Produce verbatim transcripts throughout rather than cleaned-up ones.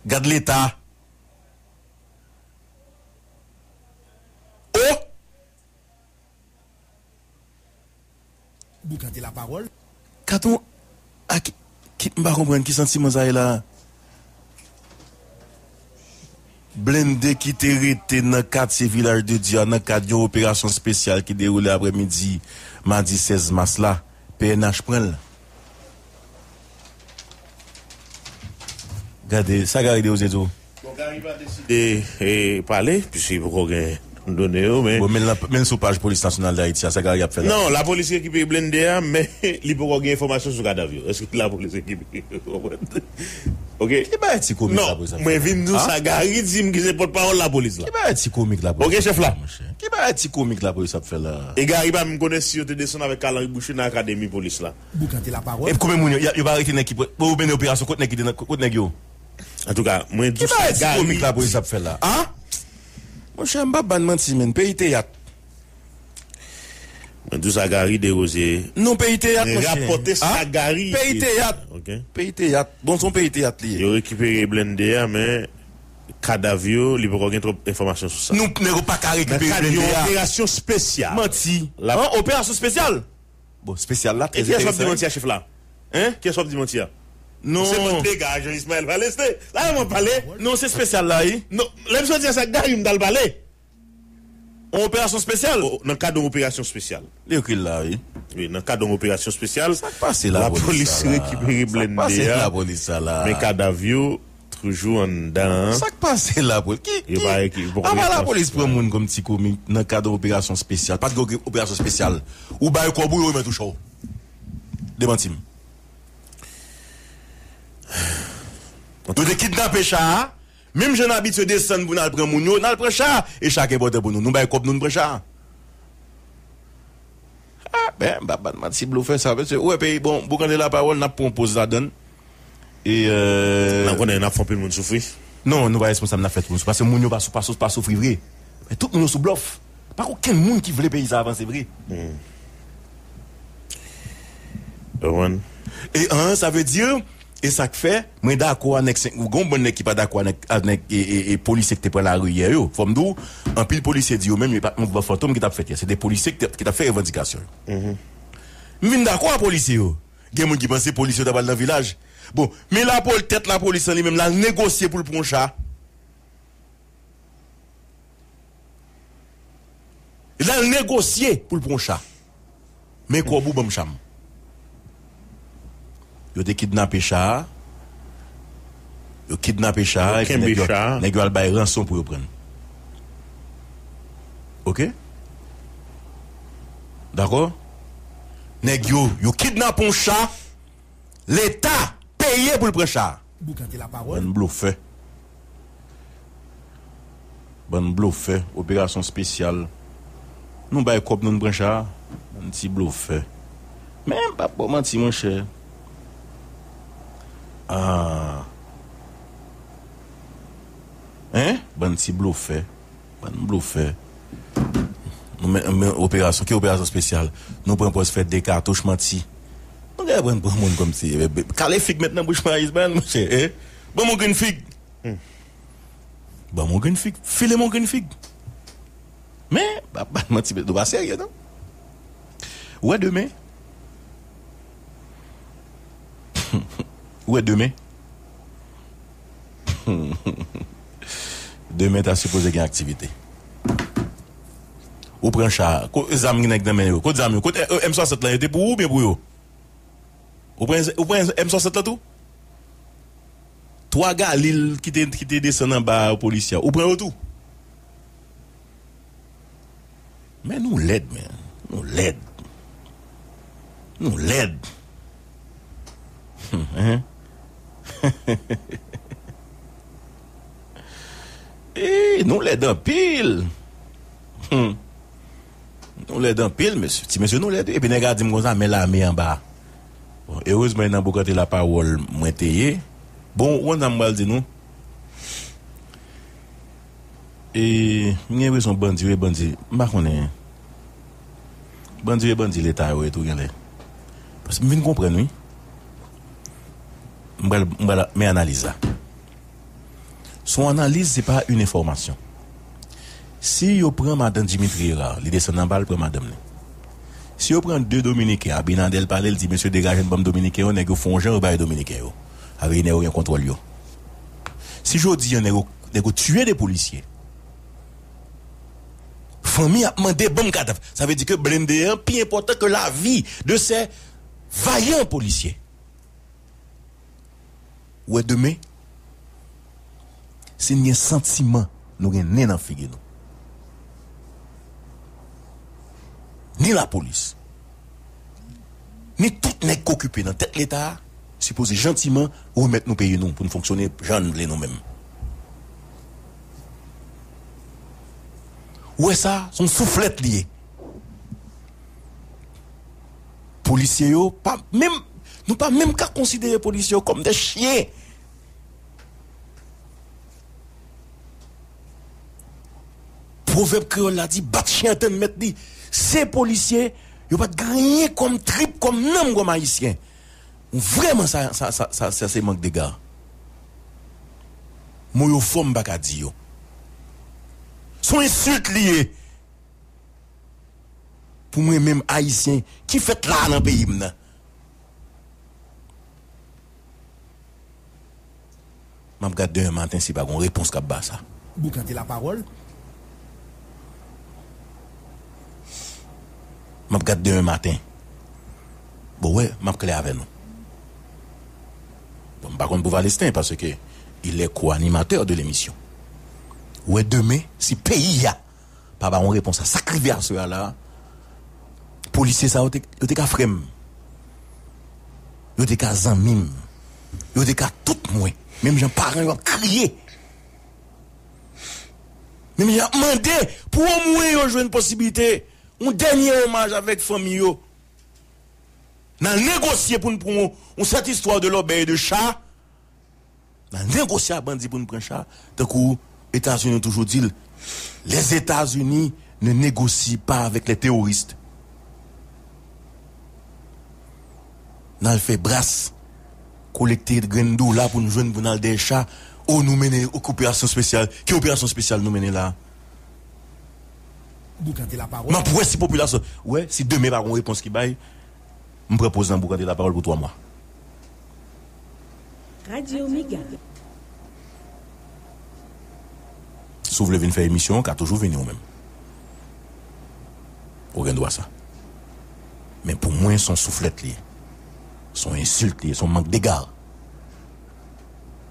Gad leta. Oh! Boukante lapawòl. Katon, a ki, ki, m pa konprann ki santiman sa ye la. Blende ki te rete nan katye Vilaj de Dye a nan kad yon operasyon espesyal ki dewoule aprèmidi madi sèz mas la, P N H pran l. Gade, sa Gary Desrosiers di w. Bon, Gary pa deside, e, pale, piske li poko gen done yo, men Bon, men l nan, men l sou paj Polis Nasyonal d Ayiti a, sa Gary ap fè la? Non, lapolis rekipere blende a, men li poko gen enfòmasyon sou kadav yo. Èske lapolis rekipere yo? Ou konprann? Ok. Ki bagay ti komik Non, lapolis ap fè mwen la? vin di w Ha? sa Gary di m ki se pòtpawòl lapolis la. Ki bagay ti komik lapolis Ok, ap chèf fè la. la, monchè? Ki bagay ti komik lapolis ap fè la? E Gary pa menm konnen si yo te desann avèk kalanri bouche nan akademi polis la. Boukante lapawòl. E konbyen moun yo, yo, yo pa arete nèg ki pre-, pou mennen operasyon kont nèg ki te nan, kont nèg yo? Antouka, mwen di Ki w sa bagay ti Gary komik lapolis ap fè la? Ha? Monchè, m p ap ba n manti, menn. Peyi teyat. Mwen di w sa Gary Desrosiers Non, peyi teyat, monchè. rapòte sa Ha? Gary Peyi di. teyat. Ok. Peyi teyat. Bon, se yon peyi teyat li ye. Yo rekipere blende a, men kadav yo, li poko gen twòp enfòmasyon sou sa. Nou, nèg yo pa ka Nan rekipere kad yon blende a. operasyon espesyal. Manti. La An, operasyon espesyal? Bon, espesyal la, E trè kiyès w ap di enteresan, manti wi. a, chèf la? Hein? Kiyès w ap di manti a? Non. Se mwen dega, Jean Ismaël pale, se la mwen pale. Non, se espesyal la, wi. Non, lè misye di sa, Gary m t al pale. Yon operasyon espesyal? O, nan kad yon operasyon espesyal. Li ekri l la, wi. Wi, nan kad yon operasyon espesyal, Sa k pase lapolis lapolis sa la? rekipere Sa k blende pase a, lapolis sa la? men kadav yo toujou anndan an. Sa k pase lapolis? Ki, Yo ki, pa, ki, yo poko apa gen lapolis pran moun kòm ti komik nan kad yon operasyon espesyal? Pa t gen operasyon espesyal. Ou bay kòb ou, yo remèt ou cha w. Demanti m. Yo te kidnape cha a, menm jan n abitye desann pou n al pran moun yo, n al pran cha a, e cha a ki enpòtan pou nou. Nou bay kòb nou, n pran cha a. Ah, ben, m pa, pa, pa ti blofè sa, mesye. Ou wè peyi, bon, boukante lapawòl, n ap pran yon poz ladann. E, euh, N ap konnen n ap fè anpil moun soufri. Non, nou pa responsab, n ap fè tout moun soufri. Paske moun yo pa sou, pa sou, pa soufri vre. Men tout moun yo sou blòf. Pa gen okenn moun ki vle peyi sa avanse vre. Hmm. Ou konprann? E, an, sa vle di, e sa k fè, mwen dakò a nèg senk, gon bann nèg ki pa dakò a nèg, a nèg, e, e, e polisye ki te pran lari yè yo. Fò m di w, anpil polisye di yo menm, yo pa t mouvman fantom ki t ap fèt yè. Se te polisye ki te, ki t ap fè revandikasyon yo. Mhm. M vin dakò a polisye yo. Gen moun ki panse polisye yo ta pral nan vilaj. Bon, men lapol-, tèt lapolis lan li menm, l al negosye pou l pran yon cha. L al negosye pou l pran yon cha. Men kòb ou, ban m cha m. Yo te kidnape cha a. Yo kidnape cha a, Yo epi kenbe nèg yo, cha a. nèg yo al bay ranson pou yo pran l. Oke? Dakò? Nèg yo, yo kidnape yon cha, Leta peye pou l pran cha a. Boukante lapawòl. Bann blofè. Bann blofè. Operasyon espesyal. Nou bay kòb nou, n pran cha a. Bann ti blofè. Men, m p ap ba w manti, monchè. Ah. Hein? Bann ti blofè. Bann blofè. Nou men, men operasyon, ki operasyon espesyal? Nou pran pòz fè de katouch, manti. Nou gen pran, pran moun kòmsi, eh, eh, kale fig mèt nan bouch Mayiz, ban monchè, eh. Ban m yon grenn fig. Hmm. Ban m yon grenn fig. File m yon grenn fig. Men, pa, pa manti, nou pa serye, non. Ou wè demen? Ou wè demen? Demen ta sipoze gen aktivite. Ou pran cha. Kot zam nèg nan men yo? Kot zam yo? Kot, eh, M swasant lan, yo te pou ou oubyen pou yo? Ou pran, ou pran M swasant lan tou? Twa Galil ki te, ki te desann anba polisye a. Ou pran yo tou? Men nou lèd, men. Nou lèd. Nou lèd. Hein? Eh, nou lèd anpil. Hmm. Nou lèd anpil, mesye. Ti mesye, nou lèd. Epi nèg la di m konsa, men lame anba. Bon, erezman, e nan boukante lapawòl mwen te ye. Bon, ou konn sa m pral di nou? E, m gen enpresyon bandi, wi, bandi. M pa konnen. Bandi, wi, bandi Leta yo ye tou genlè. Paske m vin konprann, wi. M pral, m pral, men analiz la. Son analiz, se pa yon enfòmasyon. Si yo pran madan Dimitri Hérard, li desann anba, l pran madanm li. Si yo pran de Dominiken, Abinader pale, l di, "Mesye, degaje n, ban m Dominiken yo," nèg yo fè yon jan, yo bay Dominiken yo. Avè nèg yo gen kontwòl yo. Si jodi a, nèg yo, nèg yo tiye de polisye, fanmi ap mande, "Ban m kadav." Sa vle di ke blende an pi enpòtan ke lavi de se vayan polisye. Ou wè demen, si n gen santiman nou gen nen nan figi nou, ni lapolis, ni tout nèg k okipe nan tèt Leta a, sipoze jantiman remèt nou peyi nou pou n fonksyone jan n vle nou menm. Ou wè sa, se yon souflèt li ye. Polisye yo, pa menm, nou pa menm ka konsidere polisye yo kòm de chyen. Pwovèb kreyòl la di, "Bat chyen an tann mèt li." Se polisye, yo pa t gen anyen kòm trip, kòm nanm, kòm Ayisyen. Vrèman, sa, sa, sa, sa, sa se mank dega. Mo yo fò, m pa ka di yo. Se yon ensilt li ye. Pou mwen menm, Ayisyen ki fèt la nan peyi m nan, m ap gad demen maten si pa gon repons k ap ba sa. Boukante lapawòl. M ap gad demen maten. Bon, wè, m ap klè avè nou. Bon, m pa konn pou Valesten, paske il est co-animateur de l'émission. Wè demen, si peyi a pa ba yon repons a sa k rive aswè a la, polisye sa yo te, yo te ka frè m. Yo te ka zanmi m. Yo te ka tout mwen. Menm jan paran yo ap kriye. Menm jan ap mande pou omwen yo jwenn posiblite yon dènye omaj avèk fanmi yo. N al negosye pou n pran yon, yon sèt istwa de lòbèy e de cha. N al negosye ak bandi pou n pran cha. Tankou Etazini toujou di l, les États-Unis ne négocient pas avec les terroristes. N al fè bras, kolekte grenn dola pou n jwenn pou n al dèyè cha. O, nou mennen operasyon espesyal. Ki operasyon espesyal nou mennen la? Boukante lapawòl. M ap wè si popilasyon, wè, si demen pa gon repons ki bay, m pran poz nan Boukante lapawòl pou twa mwa. Radyo Mega. Si w vle vin fè emisyon, w ka toujou vini ou menm. Ou gen dwa sa. Men pou mwen, se yon souflèt li ye. Se yon ensilt li ye, se yon mank dega.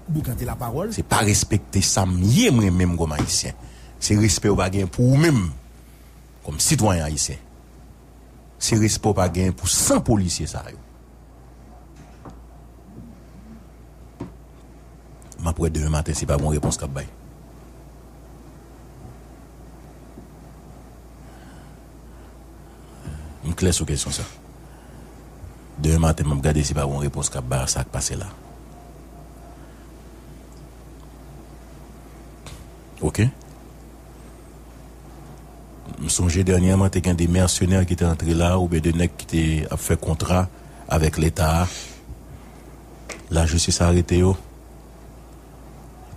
Boukante lapawòl. Se pa respekte sa m ye mwen menm kòm Ayisyen. Se respè w pa gen pou ou menm kòm sitwayen ayisyen. Se respè w pa gen pou san polisye sa yo. M ap wè demen maten si pa gon repons k ap bay. M klè sou kesyon sa. Demen maten, m ap gade si pa gon repons k ap bay a sa k pase la. Oke? M sonje dènyèman, te gen de mèsenè ki te antre la, oubyen de nèg ki te ap fè kontra avèk Leta a. Lajistis arete yo.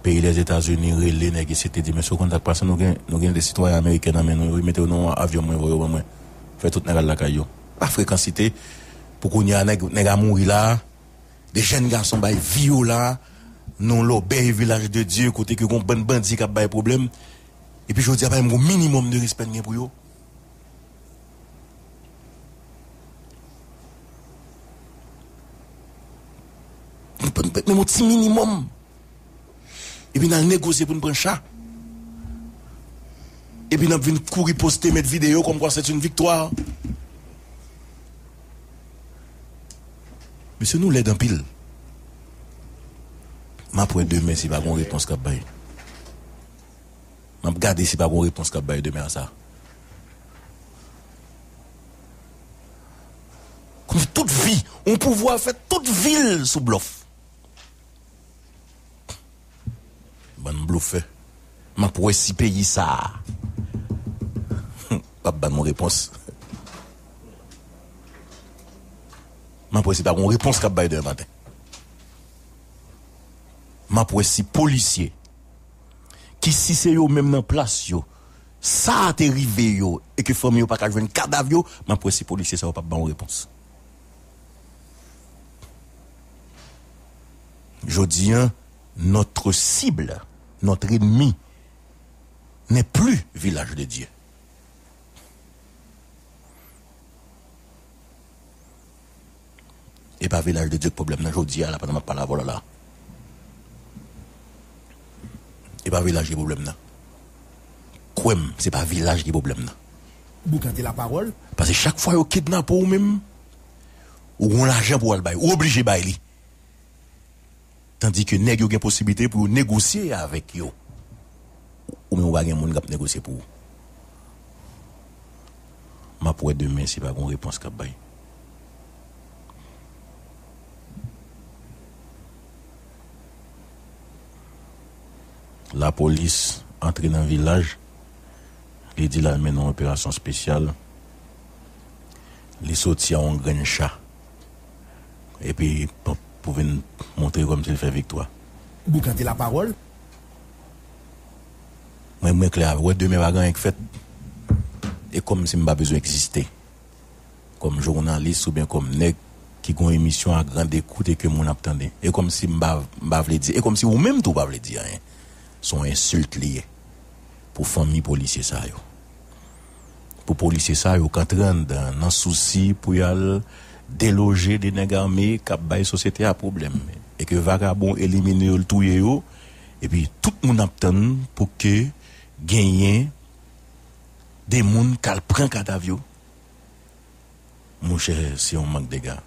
Peyi Lèzetazini rele nèg isit, li di, "Mesye, w konn sa k pase? Nou gen, nou gen de sitwayen ameriken nan men nou, yo mete yo nan yon avyon, mwen voye yo ban mwen." Fè tout nèg al lakay yo. Pa frekansite. Pou kounye a, nèg, nèg a mouri la. De jèn gason bay vi yo la. Nan lòbèy Vilaj de Dye, kote ke gon bann bandi k ap bay pwoblèm. Epi jodi a, pa menm gon minimòm de respè n gen pou yo. Nou pa, nou pa menm yon ti minimòm. Epi n al negosye pou n pran cha. Epi n ap vin kouri poste, met videyo kòmkwa c'est une victoire. Mesye, nou lèd anpil. M ap wè demen si pa gon repons k ap bay. M ap gade si pa gon repons k ap bay demen a sa. Kòmsi tout vi, yon pouvwa fè tout vi l sou blòf. Bann blofè. M ap wè si peyi sa a p ap ban nou repons. M ap wè si pa gon repons k ap bay demen maten. M ap wè si polisye Ki si se yo menm nan plas yo, sa a te rive yo, e ke fanmi yo pa ka jwenn kadav yo, m ap wè si polisye sa yo p ap ban yon repons. Jodi a, notre cible, notre ennemi, n'est plus Village de Dieu. E pa Vilaj de Dye k pwoblèm nan jodi a la, pandan m ap pale avè w la. E pa vilaj ki pwoblèm nan. Kwè m, se pa vilaj ki pwoblèm nan. Boukante lapawòl. Paske chak fwa yo kidnape w menm, ou gon lajan pou w al bay, ou oblije bay li. Tandike nèg yo gen posiblite pou yo negosye avèk yo. Ou menm ou pa gen moun k ap negosye pou ou. M ap wè demen si pa gon repons k ap bay. Lapolis antre nan vilaj, li di l al mennen yon operasyon espesyal. Li soti a yon grenn cha. Epi, pou, pou vin montre kòmsi l fè viktwa. Boukante lapawòl. Mwen, mwen klè avè w. Wè, demen pa gen anyen k fèt. E kòmsi m pa bezwen egziste. Kòm jounalis oubyen kòm nèg ki gon emisyon a grande kout e ke moun ap tande. E kòmsi m pa, m pa vle di. E kòmsi ou menm tou pa vle di anyen. Se yon ensilt li ye. Pou fanmi polisye sa yo. Pou polisye sa yo k antre anndan nan sousi pou y al deloje de nèg ame k ap bay sosyete a pwoblèm. E ke vagabon elimine yo, l touye yo. Epi tout moun ap tann pou ke genyen de moun k al pran kadav yo. Monchè, se yon mank dega.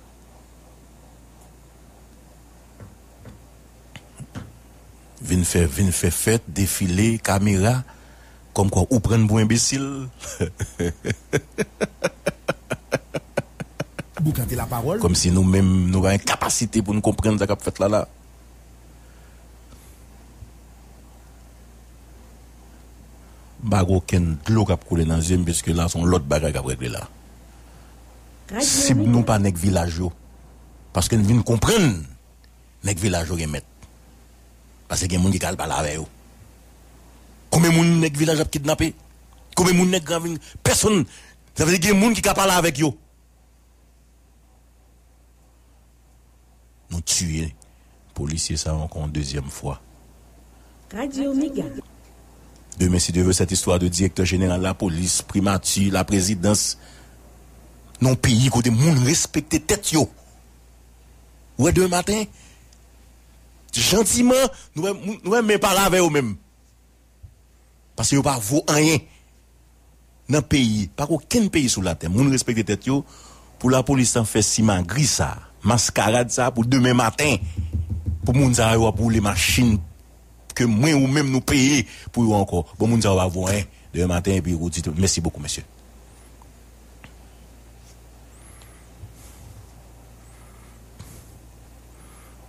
Vin fè, vin fè fèt, defile, kamera, kòmkwa ou pran n pou enbesil. Boukante lapawòl. Kòmsi nou menm, nou pa gen kapasite pou n konprann sa k ap fèt la la. M pa gen okenn dlo k ap koule nan zye m, piske la, se yon lòt bagay k ap regle la. Sib nou pa nèg vilaj yo. Paske n vin konprann nèg vilaj yo gen mèt. Paske gen moun ki ka al pale avè yo. Konbyen moun nèg vilaj ap kidnape? Konbyen moun nèg gran vin? Pèsonn. Sa vle di gen moun ki ka pale avèk yo. Nou tiye polisye sa yo ankò yon dezyèm fwa. Radyo Mega. Demen, si Dye vle, cette histoire de directeur général la police, primati, la prezidans, nan yon peyi kote moun respekte tèt yo. Ou wè demen maten, jantiman, nou wè, nou wè men pale avè yo menm. Paske yo pa vo anyen nan peyi. Pa gen okenn peyi sou latè. Moun respekte tèt yo. Pou lapolis lan fè simagri sa, maskarad sa, pou demen maten, pou moun sa yo ap woule machin ke mwen ou menm nou peye pou yo ankò. Bon, moun sa yo pa vo anyen. Demen maten, epi ou di, mèsi bokou, mesye.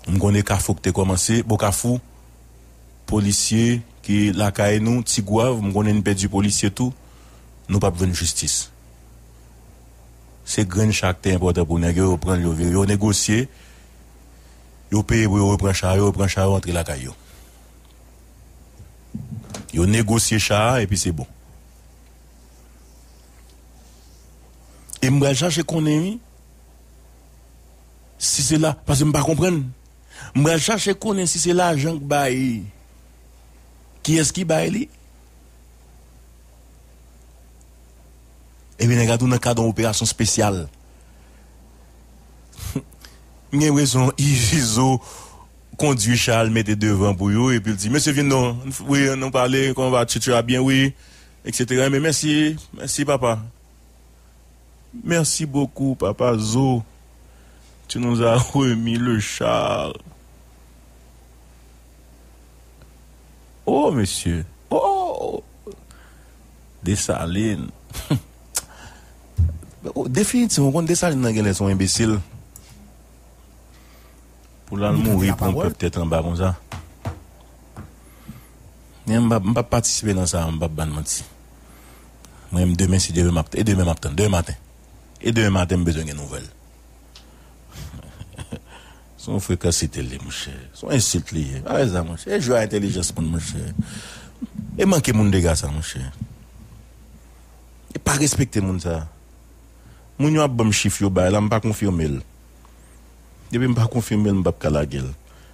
M konnen Kafou k te kòmanse. Bon, Kafou, polisye ki lakay nou, Tigwav, m konnen n pèdi polisye tou. Nou p ap jwenn jistis. Se grenn cha k te enpòtan pou nèg yo, yo pran l, yo vire. Yo negosye, yo peye pou yo repran cha yo, yo pran cha yo, antre lakay yo. Yo negosye cha a, epi se bon. E m pral chache konnen, wi, si se la, paske m pa konprann. M pral chache konnen si se lajan k bay. Kiyès ki bay li? Epi nèg la tou nan kad yon operasyon espesyal. M gen enpresyon Izo kondui cha l mete devan pou yo, epi l di, mesye, vin non, wi, nou pale, comment vas-tu, tu vas bien, wi, et cetera. Men mèsi, mèsi, papa. Merci beaucoup, papa Zo. Tu nous as remis le char. Oh, mesye. Oh! Desalin. Definitivman, ou konn Desalin nan genlè se yon enbesil. Pou l al mouri pou yon pèp tèt anba konsa. Men m p ap, m p ap patisipe nan sa, m p ap ba n manti. Mwen menm demen, si Dye vle, m ap, e demen m ap tann. Demen maten. E demen maten, m bezwen gen nouvèl. Se yon frekansite li ye, monchè. Se yon ensilt li ye. Pa fè sa, monchè. E jwe a entèlijans moun, monchè. E manke moun dega sa, monchè. E pa respekte moun sa. Moun yo ap ban m chif yo bay la, m pa konfime l. Depi m pa konfime l, m p ap ka lage l.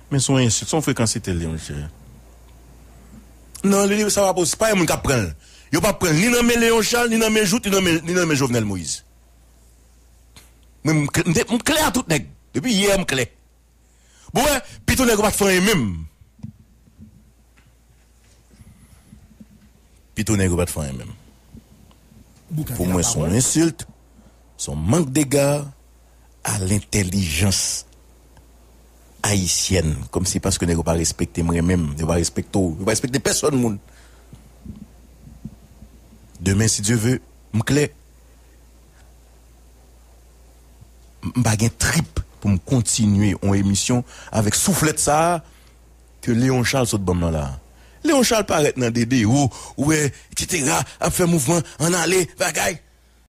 Men se yon ensilt, se yon frekansite l ye, monchè. Non, li, li, sa pa posib. Pa gen moun k ap pran l. Yo p ap pran l ni nan men Léon Charles, ni nan men Jouthe, ni nan men, ni nan men Jovenel Moïse. Mwen, m, m, m klè a tout nèg. Depi yè, m klè. Bon, wè, pito nèg yo pa t fè anyen menm. Pito nèg yo pa t fè anyen menm. Pou mwen, se yon ensilt, se yon mank dega a lentèlijans ayisyèn. Kòmsi paske nèg yo pa respekte mwen menm, yo pa respekte w, yo pa respekte pèsòn moun. Demen, si Dye ve, m klè. M pa gen trip pou m kontinye yon emisyon avèk souflèt sa a ke Léon Charles sot ban m nan la. Léon Charles parèt nan D D O, ou wè, et cetera, ap fè mouvman, ann ale, bagay.